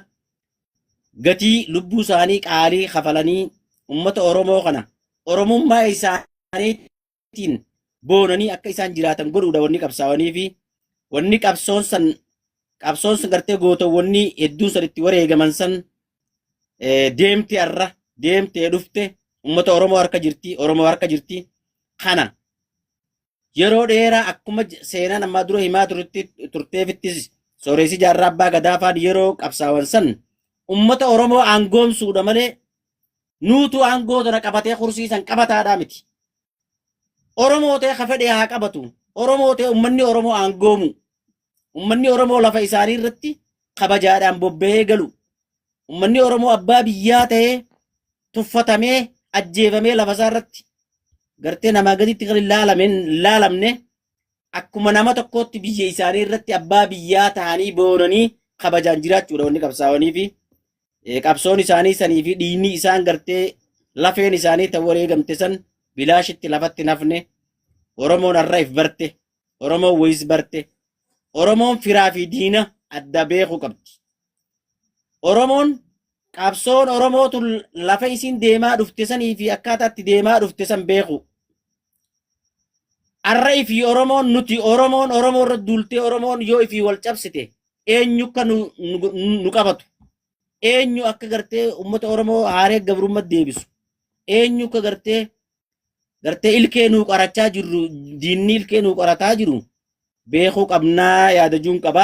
Gatii lubbuu isaanii qaalii kafalanii ummata Oromoo kana Oromummaa isaaniitiin boonanii akka isaan jiraatan godhuudha wanni qabsaawanii fi wanni qabsoon san qabsoon san gartee gootawwanni hedduun san itti wareegaman san deemte arra deemtee dhufte ummata Oromoo harka jirti Oromoo harka jirti kana yeroo dheeraa akkuma seenaan ammaa dura himaa turteefittis sooressi jaarraa abbaa gadaa faan yeroo qabsaawan san ummata Oromoo aangoomsuudha malee nuutu aangoo tana qabatee kursii san qabataadhaa miti. Oromoo ta'e ka fedhe haa qabatu. Oromoo ta'e ummanni Oromoo aangoomu. Ummanni Oromoo lafa isaanii irratti kabajaadhaan bobba'ee galu. Ummanni Oromoo abbaa biyyaa ta'ee tuffatamee ajjeefamee lafa isaa irratti gartee namaa gaditti kan hin laalamne akkuma nama tokkootti biyya isaanii irratti abbaa biyyaa ta'anii boonanii kabajaan jiraachuudha wanni qabsaa'anii fi qabsoon isaanii sanii fi dhiigni isaan gartee lafeen isaanii ta'u wareegamte san bilaashitti lafatti hin hafne. Oromoon har'a if barte, Oromoon wayis barte, Oromoon firaa fi diina adda beekuu qabdi. Oromoon qabsoon Oromootu lafa isiin deemaa dhufte sanii fi akkaataa itti deemaa dhufte san beeku. Arra ifii Oromoon nuti Oromoon Oromoo irra duultee Oromoon yoo ifii wal cabsite eenyu akka nu qabatu eenyu akka gartee uummata Oromoo haaree gabrummaa deebisu eenyu akka gartee ilkee nuu qarachaa jirru diinni ilkee nuu qarataa jiru beekuu qabnaa yaadajuun qaba.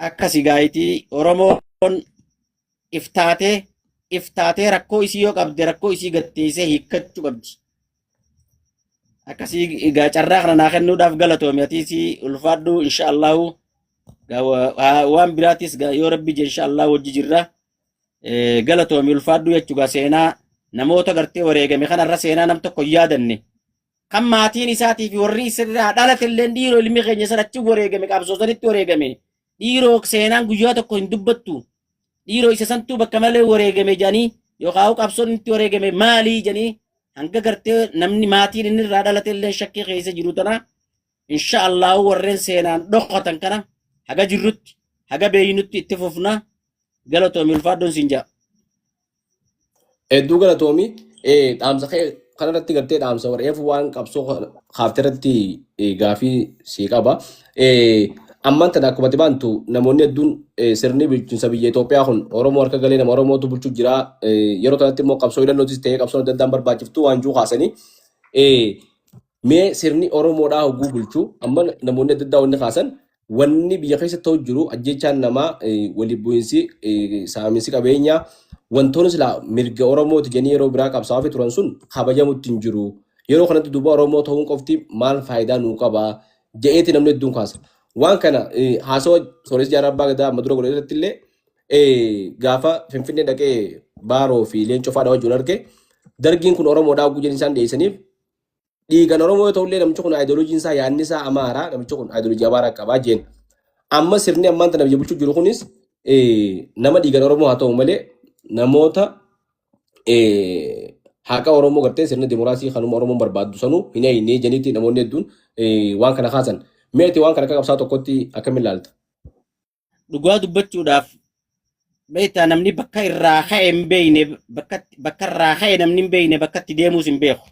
Akkasi gaayitii Oromoon iftaatee iftaatee rakkoo isii yoo qabde rakkoo isii gatteessee hiikkachuu qabdi. Akkasii egaa carraa kana naa kennuudhaaf galatoomi atiis ulfaadhu insha Allahu waan biraatis yoo rabbi je insha Allah wajji jirra. Galatoomi ulfaadhu jechuudha seenaa namoota gartee wareegame kanarra seenaa nam tokko hin yaadanne. Kan maatiin isaatii fi warri isirraa dhalate illee dhiiroo ilmi keenya san achi wareegame qabsoo sanitti wareegame. Dhiiroo seenaan guyyaa tokko hin dubbattu. Dhiiroo isa santuu bakka malee wareegame jedhanii yookaan qabsoon itti wareegame maalii jedhanii hanga gartee namni maatiin inni irraa dhalate illee shakkii keessa jiru tana insha Allahu warreen seenaan dhokatan kana haga jirrutti haga beeynutti itti fufna galatoomi ulfaadhuun siin ja'a. Hedduu galatoomi. Dhaamsa kee kanarratti gartee dhaamsa warreef waan qabsoo kaafte irratti gaafii sii qaba. Ammaan tana akkuma ati baantu namoonni hedduun sirni bulchiinsa biyya Itoophiyaa kun Oromoo harka galee nama Oromootu bulchuu jira. Yeroo kanatti immoo qabsoo hidhannootis ta'ee qabsoon adda addaan barbaachiftu waan jiru kaasanii. Mee sirni Oromoodhaa hogguu bulchu amma namoonni adda addaa wanni kaasan wanni biyya keessa ta'u jiru ajjechaan namaa waliin bu'insi saaminsi qabeenyaa wantoonni silaa mirga Oromooti jedhanii yeroo biraa qabsaa'aa turan sun kabajamutti hin jiru. Yeroo kanatti duuba Oromoo ta'uun qofti maal faayidaa nuu qaba jedheeti namni hedduun kaasa. Waan kana haasawa Sooressi Jaarraa Abbaa Gadaa amma dura godhe irratti illee gaafa Finfinnee dhaqee Baaroo fi Leencoo fa'aa wajjin arge dargiin kun Oromoodhaa hogguu jedhanii isaan dhiyeessaniif dhiigan Oromoo yoo ta'ullee namichi kun aayidoloojiin isaa yaadni isaa Amaaraa namichi kun aayidoloojii Amaaraa qabaa jeen. Amma sirni ammaan tana biyya bulchuu jiru kunis nama dhiigan Oromoo haa ta'u malee namoota haqa Oromoo gartee sirna dimokiraasii kanuma Oromoon barbaaddu sanuu hin eegne jenitti namoonni hedduun waan kana kaasan. Mee ati waan kana akka qabsaa tokkotti akkamiin ilaalta? Dhugaa dubbachuudhaaf beektaa namni bakka irraa ka'e hin beekne bakka irraa ka'e namni hin beekne bakka itti deemuus hin beeku.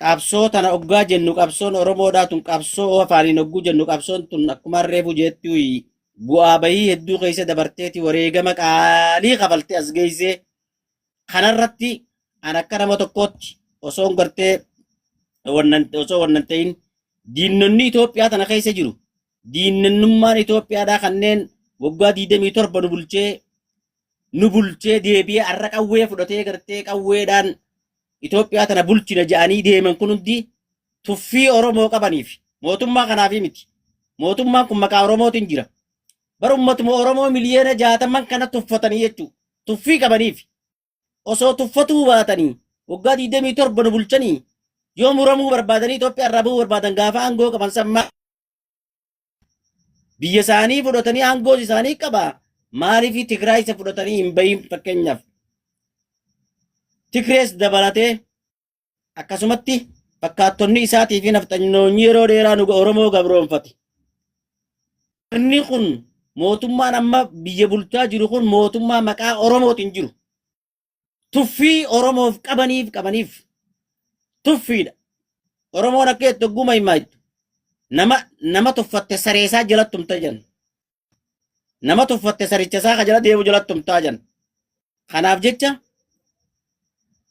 Qabsoo tana oggaa jennu qabsoon Oromoodhaa tun qabsoo afaaniin ogguu jennu qabsoon tun akkuma reefu jettu bu'aa bahii hedduu keessa dabarteeti wareegama qaalii kafaltee as geessee kanarratti an akka nama tokkootti osoon gartee wannan osoo wannan ta'in diinonni Itoophiyaa tana keessa jiru diinonnummaan Itoophiyaadhaa kanneen waggaa 27 nu bulchee nu bulchee deebi'ee har'a qawwee fudhatee gartee qawweedhaan Itoophiyaa tana bulchina jedhanii deeman kun hundi tuffii Oromoo qabaniif mootummaa kanaaf miti. Mootummaan kun maqaa Oromootiin jira. Bara ummatuma Oromoo miliyoona 60 kana tuffatanii jechuudha. Tuffii qabaniif. Osoo tuffatuu baatanii waggaa 27 nu bulchanii yoo muramuu barbaadanii Itoophiyaa irraa bahuu barbaadan gaafa aangoo qaban san biyya isaanii fudhatanii aangoo isaanii qaba. Maaliif Tigraay isa fudhatanii hin bahin fakkeenyaaf. Tigrees dabalatee akkasumatti fakkaattonni isaatii fi nafxanyoonni yeroo dheeraa nu Oromoo gabroonfate. Sirni kun mootummaan amma biyya bulchaa jiru kun mootummaa maqaa Oromootiin jiru. Tuffii Oromoof qabaniif qabaniif tuffiidha. Oromoon akka jettu hogguma himaa jettu. Nama nama tuffatte sareesaa jala tumta jedhan. Nama tuffatte saricha isaa ka jala deemu jala tumtaa jedhan. Kanaaf jecha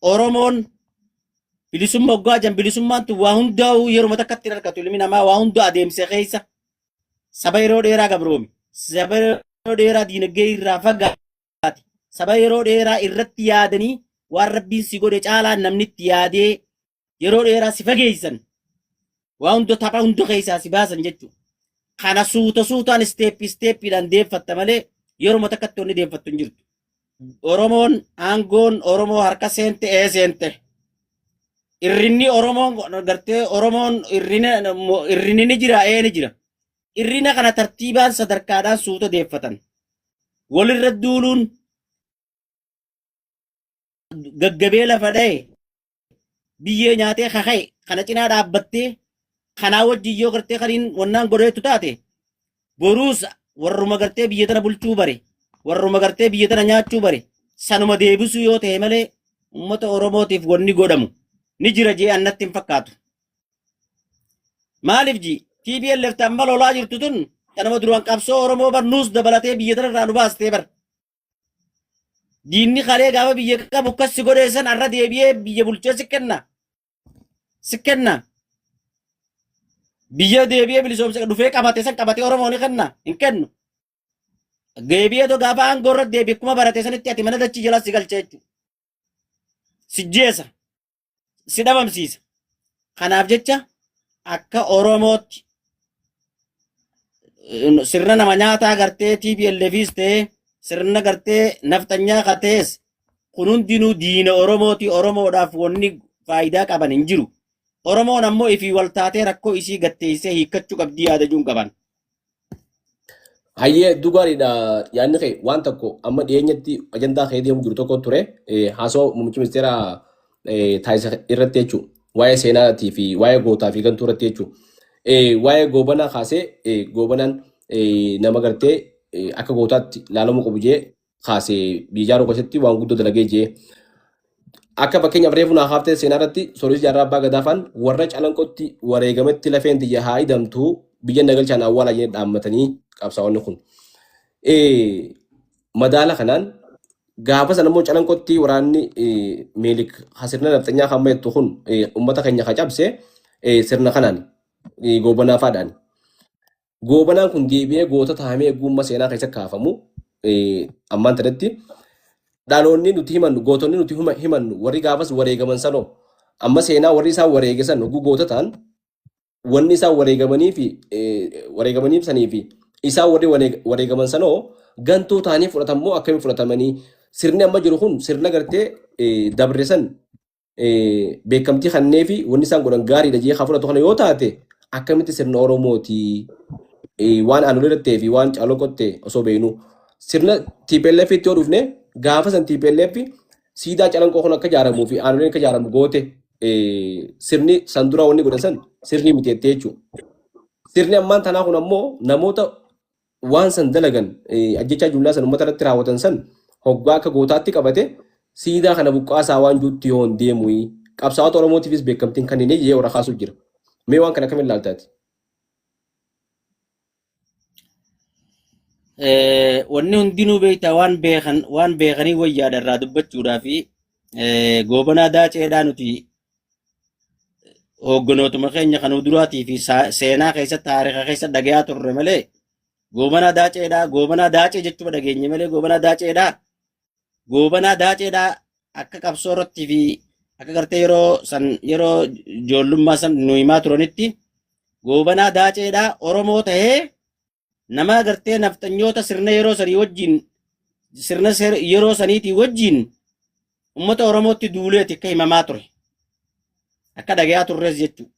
Oromoon bilisummaa hoggaa jedhan bilisummaan tun waa hundaa'uu yeruma takkatti hin argatu ilmi namaa waa hunda adeemsa keessa saba yeroo dheeraa gabroome saba yeroo dheeraa diinagdee irraa fagaate saba yeroo dheeraa irratti yaadanii waan rabbiin si godhe caalaa namni itti yaadee yeroo dheeraa si fageessan waa hunda tapha hunda keessaa si baasan jechuudha. Kana suuta suutaan isteeppii isteeppiidhaan deeffatta malee yeruma takkatti wanni deeffattu hin jirtu. Oromoon aangoon Oromoo harka seente ee seente. Irrinni Oromoon gartee Oromoon irrina irrinni ni jira ee ni jira. Irrina kana tartiibaan sadarkaadhaan suuta deeffatan. Walirra duuluun gaggabee lafa dha'e biyyee nyaatee kaka'e kana cinaa dhaabbattee kanaa wajjin yoo gartee kaniin wannaan godheetu taate boruus warruma gartee biyya tana bulchuu bare warruma gartee biyya tana nyaachuu bare sanuma deebisuu yoo ta'e malee uummata Oromootiif wanni godhamu ni jira jee annatti hin fakkaatu. Maaliif ji TPLF amma lolaa jirtu tun tanuma duraan qabsoo Oromoo bar nuus dabalatee biyya tana irraa nu baastee bar. Diinni kalee gaafa biyya qabu akkas si godhee san har'a deebi'ee biyya bulchee si kenna. Si kenna. Biyya deebi'ee bilisoomse dhufee qabate san qabatee Oromoo ni kenna. Hin kennu. Deebi'ee too gaafa aangoo irra deebi'e akkuma barate sanitti ati mana dachii jala si galcha jechuudha. Si jeesa. Si dhabamsiisa. Kanaaf jecha akka Oromootti sirna nama nyaataa gartee TPLFis ta'ee sirna gartee nafxanyaa ka ta'es kun hundinuu diina Oromooti Oromoodhaaf wanni faayidaa qaban hin jiru. Oromoon ammoo ifii wal taatee rakkoo isii gatteessee hiikkachuu qabdii yaada jiruun qaban. Hayyee hedduu gaariidha yaadni kee waan tokko amma dhiyeenyatti ajandaa kee deemu jiru tokko ture haasawaa muummichi ministeera taasisa irratti jechuudha. Waa'ee seenaatii fi waa'ee gootaa fi gantuu irratti jechuudha. Waa'ee goobanaa kaasee goobanaan nama gartee akka gootaatti ilaalamuu qabu jee kaasee biyya ijaaruu keessatti waan guddoo dalagee jee. Akka fakkeenyaaf reefu naa kaaftee seenaa irratti Sooressi Jaarraa Abbaa Gadaa faan warra Calanqotti wareegametti lafeen tiyya haa idamtu biyya na galchaan awwaalaa jennee dhaammatanii qabsaa'onni kun. Madaala kanaan gaafa sana immoo Calanqotti waraanni Miilik sirna nafxanyaa kan jettu kun uummata keenya ka cabse sirna kanaan goobanaa faadhaan. Goobanaan kun deebi'ee goota tahamee eegummaa seenaa keessa kaafamu ammaan tanatti dhaloonni nuti himannu gootonni nuti himannu warri gaafas wareegaman sanoo amma seenaa warri isaan wareege san hogguu goota ta'an wanni isaan wareegamanii fi wareegamaniif sanii fi isaan warri wareegaman sanoo gantuu ta'anii fudhatamoo akkamiin fudhatamanii sirni amma jiru kun sirna gartee dabre san beekamtii kannee fi wanni isaan godhan gaariidha jee kan fudhatu kana yoo taate akkamitti sirna Oromooti waan aanolee irratti fi waan caaloo qotte osoo beeknu sirna TPLF itti yoo dhufne gaafa san TPLF siidaa calanqoo kun akka ijaaramuu fi aanoleen akka ijaaramu goote sirni san dura wanni godhan san sirrii miti jettee jechuudha. Sirni ammaan tanaa kun ammoo namoota waan san dalagan ajjechaa jumlaa san uummata irratti raawwatan san hoggaa akka gootaatti qabate siidaa kana buqqaasaa waan juutti yoo hin deemu qabsaa'ota Oromootiifis beekamtiin kan hin jee warra kaasuu jira. Mee waan kana akkamiin ilaaltaati? Wanni hundinuu beektaa waan beekan waan beekanii wayyaadha irraa dubbachuudhaa fi goobanaa daaceedhaa nuti hoogganootuma keenya kan duraatii fi seenaa keessa taarika keessa dhagayaa turre malee goobanaa daaceedhaa goobanaa daacee jechuudha dhageenye malee goobanaa daaceedhaa goobanaa daaceedhaa akka qabsoo irratti fi akka gartee yeroo san yeroo ijoollummaa san nu himaa turanitti goobanaa daaceedhaa Oromoo tahee nama gartee nafxanyoota sirna yeroo sanii wajjin sirna yeroo saniitii wajjin ummata Oromootti duuleeti akka himamaa ture. Akka dhagayaa turres jechuudha.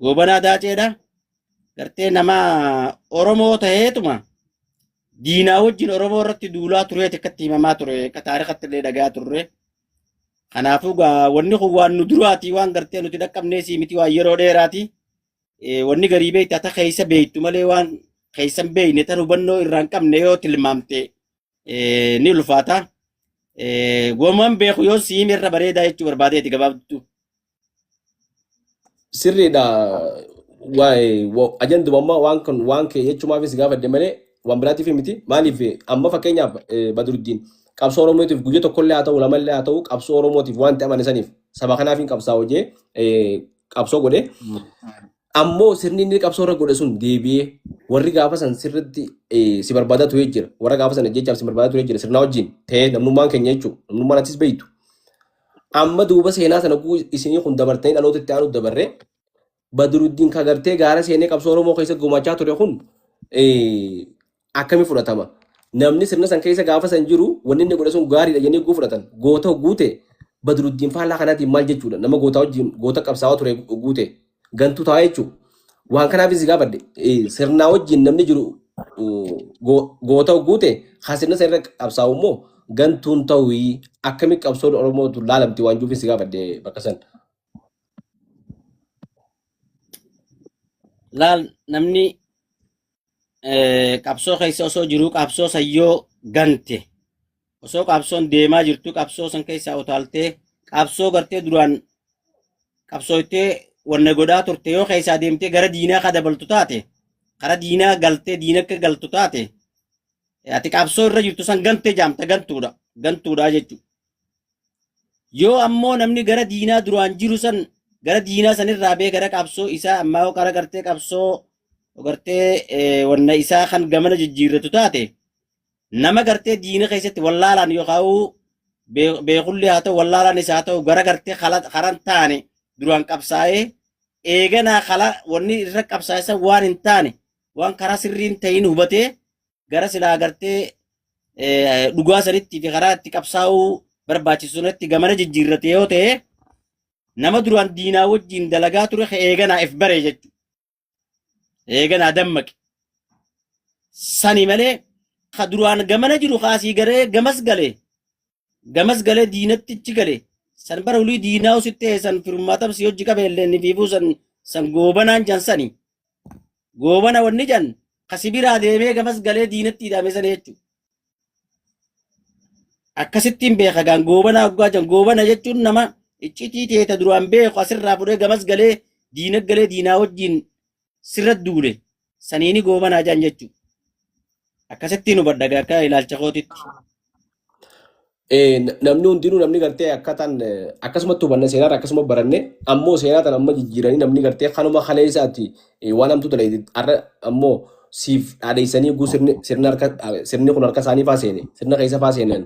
Goobanaa Daaceedha. Gartee nama Oromoo ta'eetuma diinaa wajjin Oromoo irratti duulaa tureeti akkatti himamaa ture. Akka taarikatti illee dhagayaa turre. Kanaafuu gaa wanni kun waan nu duraatii waan gartee nuti dhaqqabneesii miti waan yeroo dheeraati. Wanni garii beekta ta keessa beektu malee waan keessan beeyne tan hubannoo irraa hin qabne yoo tilmaamte ni ulfaata. Waman beeku yoo siim irra bareedaa jechuu barbaadeeti gabaabduu. Sirriidha. Waa'ee ajanduma amma waan kun waan kee jechumaafis gaafadhe malee waan biraatiif miti. Maaliif amma fakkeenyaaf Badruddiin qabsoo Oromootiif guyyaa tokkollee haa ta'u lamallee haa ta'u qabsoo Oromootiif waan ta'e amane saniif saba kanaaf hin qabsaa'u jee qabsoo godhe. Ammoo sirni inni qabsoo irra godhe sun deebi'ee warri gaafa san sirriitti si barbaadaa ture jira. Warra gaafa sana jechaaf si barbaadaa ture jira sirnaa wajjin ta'ee namnummaan keenya jechuudha. Namnummaan atis beektu. Amma duuba seenaa sana isinii kun dabartanii dhaloota itti aanu dabarree Badruddiin ka gartee gaara seenee qabsoo Oromoo keessa gumaachaa ture kun akkami fudhatama? Namni sirna san keessa gaafa san jiru wanni inni godhe sun gaariidha jennee guu fudhatan. Goota guute Badruddiin faallaa kanaatiin maal jechuudha? Nama gootaa wajjin goota qabsaa'aa ture guute gantuu ta'a jechuudha. Waan kanaafis si gaafadhe sirnaa wajjin namni jiru goota guute haa sirna san irra qabsaa'u immoo gantuun ta'uu akkami qabsoon Oromoo tun laalamti waan juufin si gaafadhe bakka san. Laal namni qabsoo keessa osoo jiruu qabsoo san yoo gante osoo qabsoon deemaa jirtu qabsoo san keessaa utaaltee qabsoo gartee duraan qabsoottee wanna godhaa turte yoo keessaa deemtee gara diinaa ka dabaltu taate kara diinaa galtee diina akka galtu taate ati qabsoo irra jirtu san gantee jaamta gantuudha gantuudha jechuudha. Yoo ammoo namni gara diinaa duraan jiru san gara diinaa sanirraa bee gara qabsoo isaa ammaa yoo kara gartee qabsoo gartee wanna isaa kan gamana jijjiirratu taate nama gartee diina keessatti wallaalaan yookaan beekullee haa ta'u wallaalaan isaa haa ta'u gara gartee karan taane duraan qabsaa'ee eeganaa kala wanni irra qabsaa'e san waan hin taane waan karaa sirrii hin ta'in hubatee gara silaa gartee dhugaa sanitti fi karaa itti qabsaa'uu barbaachisu sanatti gamana jijjiirrate yoo ta'e nama duraan diinaa wajjin dalagaa ture ka eeganaa if bare jechuudha. Eeganaa dammaqe. Sani malee ka duraan gamana jiru kaasii garee gamas galee gamas galee diinatti achi gale san bara hulii diinaa usitti ta'e san firummaa si hojii qabe illee ni fiifuu san san goobanaan jan sani goobana wanni jan ka si biraa deemee gamas galee diinatti hidhame sana jechuudha. Akkasittiin beeka gaan goobanaa hoggaa jan goobana jechuun nama iccitii teeta duraan beeku asirraa fudhee gamas galee diina galee diinaa wajjin sirra duule saniini goobanaa jan jechuudha. Akkasittiin hubadha gaa akka ilaalcha kootitti. Namni hundinuu namni gartee akkataan akkasumatti hubanna seenaarra akkasuma baranne ammoo seenaa tan amma jijjiiranii namni gartee kanuma kaleessaati waan hamtuu ta'e har'a ammoo siif dhaadheessanii guu sirni sirni harka sirni kun harka isaanii faa seene sirna keessa faa seenan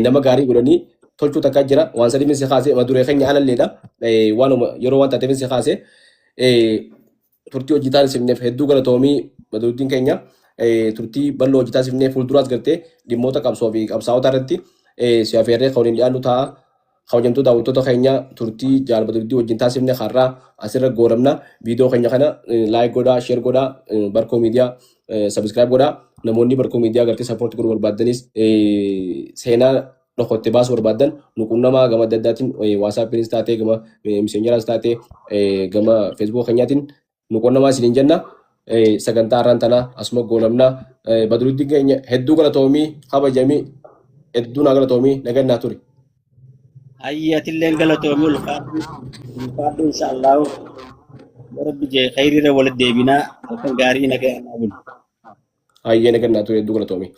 nama gaarii godhanii tolchuu takka jira waan sadiif si kaase maduree keenya alalleedha waanuma yeroo waan taateef si kaase turtii hojii taasifneef hedduu galatoomii Badruddin keenya turtii bal'oo hojii taasifnee fuulduraas gartee dhimmoota qabsoo fi qabsaa'ota irratti si afeerree kan waliin dhiyaannu ta'a. Kabajamtoota daawwattoota keenya turtii jaal Badruddin wajjin taasifne har'aa asirra goolabna. Viidiyoo keenya kana like godhaa, share godhaa, Barkoo Miidiyaa subscribe godhaa. Namoonni Barkoo Miidiyaa gartee support godhuu barbaaddanis seenaa dhokotte baasuu barbaaddan nu qunnamaa gama adda addaatiin WhatsAppiinis taatee gama Messengeraas taatee gama Facebook keenyaatiin nu qunnamaa isiniin jenna. Sagantaa har'aan tanaa asuma goolabna. Badruddin keenya hedduu galatoomii kabajamii hedduu naa galatoomii nagannaa ture. Hayyi atilleen galatoomi ulfaadhu ulfaadhu inshaallahu. Rabbi jee khayriirra walitti deebinaa halkan gaarii nagaa naa bulu. Hayyee nagannaa ture hedduu galatoomii.